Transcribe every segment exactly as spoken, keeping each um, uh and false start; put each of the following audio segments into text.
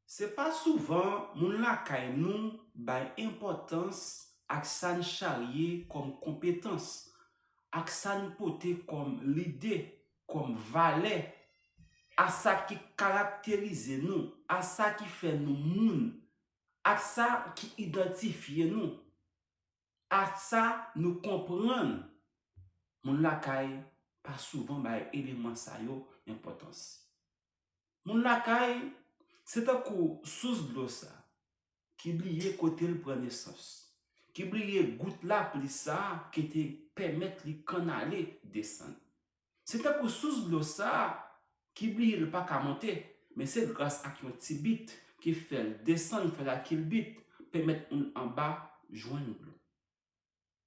Se pa souvan moun lakay nou bay enpòtans ak sa n charye kòm konpetans, ak sa n pote kòm lide, kòm valè, a sa ki karakterize nou, a sa ki fè nou moun, ak sa ki idantifye nou, a sa nou konprann. Moun lakay pa souvan bay eleman sa yo enpòtans. Moun lakay, se tankou sous dlo sa, ki bliye kote l pran nesans, ki bliye gout lapli sa ki te pèmèt li kannale desann. Se tankou sous dlo sa, ki bliye l pa ka monte, men se gras ak yon ti bit ki fè l desann, fè lakilbit, pèmèt moun anba jwenn dlo.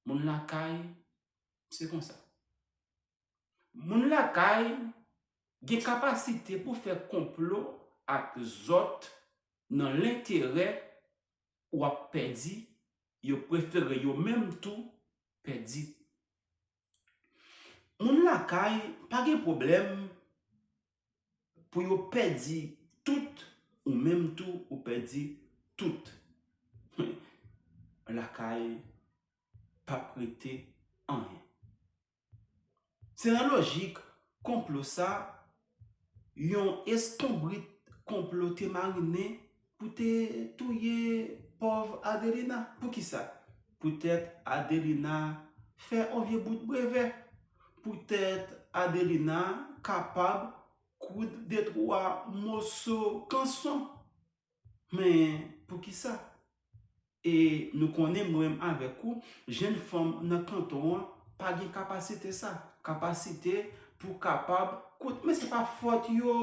Moun lakay, se konsa. Moun lakay gen kapasite pou fè konplo ak zòt nan lenterè w ap pèdi, yo prefere yo menm tou pèdi. Moun lakay pa gen pwoblèm pou yo pèdi tout, ou menm tou ou pèdi tout. Lakay p ap rete anyen. Se nan lojik konplo sa, yon eskonbrit konplo te marinen pou te touye pòv Adelina. Poukisa? Poutèt Adelina fè on vye bout brevè. Poutèt Adelina kapab koud de twa moso kanson. Men poukisa? E nou konnen mwen menm avèk ou, jenn fanm nan kanton an pa gen kapasite sa, kapasite pou kapab koud, men se pa fòt yo.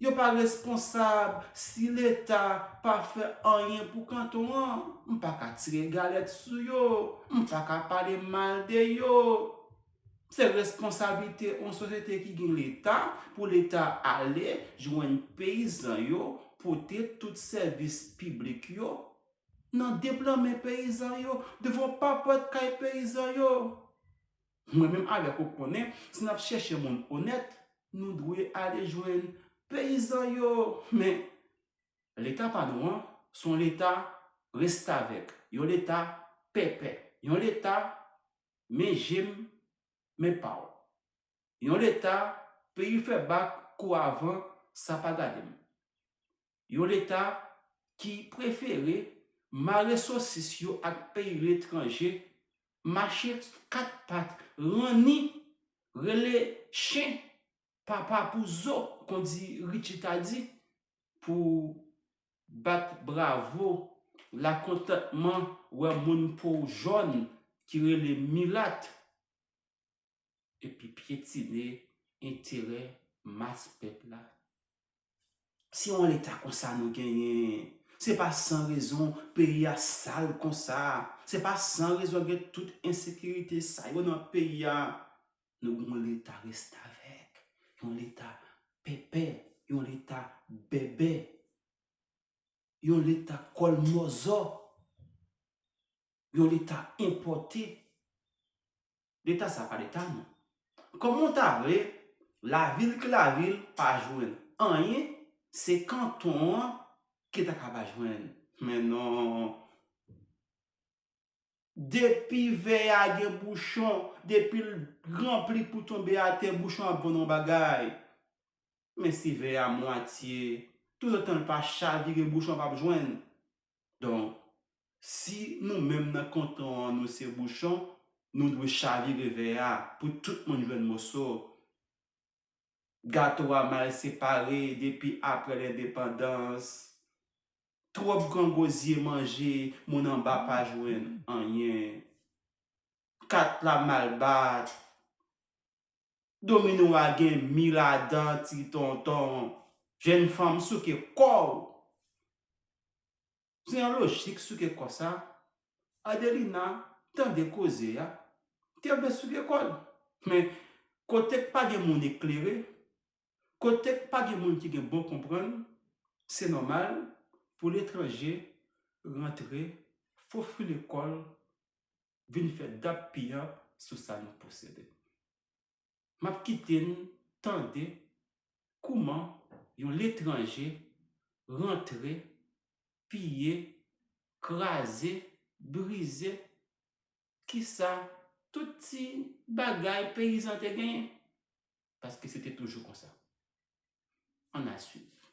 Yo pa responsab si Leta pa fè anyen pou kanton an. M pa ka tire galèt sou yo, m pa ka pale mal de yo. Se responsablite yon sosyete ki gen Leta pou Leta ale jwenn peyizan yo, pote tout sèvis piblik yo nan de plan men peyizan yo, devan papòt kay peyizan yo. Mwen menm avèk ou konnen, si n ap chèche moun onèt, nou dwe ale jwenn peyizan yo. Men Leta pa nou an, se yon Leta restavèk, yon Leta pèpè, yon Leta men je m, men pa w. Yon Leta peyi fè bak kou avan sa pa gade m. Yon Leta ki prefere mare sosis yo ak peyi letranje, mache kat pat, ranni, rele chen papa pou zo, kondi Richie ta di, pou bat bravo, lakontantman wè moun po w jòn ki rele milat, epi pyetine enterè mas pèp la. Se yon Leta konsa nou genyen. Se pa san rezon peyi a sal konsa. Se pa san rezon gen tout ensekirite sa yo nan peyi a. Nou gen yon Leta restavèk, yon Leta pèpè, yon Leta bèbè, yon Leta kòlmòzò, yon Leta enpòte. Leta sa pa Leta nou. Kòman w ta vle lavil ki lavil pa jwenn anyen, se kanton an ki ta ka pa jwenn. Men non. Depi vè a gen bouchon, depi l ranpli pou tonbe atè, bouchon ap vann yon bagay. Men si vè a mwatye, toutotan l pa chavire, bouchon p ap jwenn. Donk, si nou menm nan kanton an nou se bouchon, nou dwe chavire vè a pou tout moun jwenn moso. Gato a mal separe depi apre lendepandans. Twòp grangozye manje, moun anba pa jwenn anyen. Kat la mal bat. Domino a gen mi ladan, ti tonton. Jenn fanm souke kò w. Se yon lojik souke kò sa. Adelina tande koze a, te vle souke kò l. Men, kote k pa gen moun eklere, kote k pa gen moun ki gen bon konprann, se nòmal pou letranje rantre, fofile kò l, vin fè dap piyanp sou sa nou posede. M ap kite n tande kouman yon letranje rantre, piye, kraze, brize, kisa, tout ti bagay peyizan te genyen. Paske se te toujou konsa. Ann a swiv.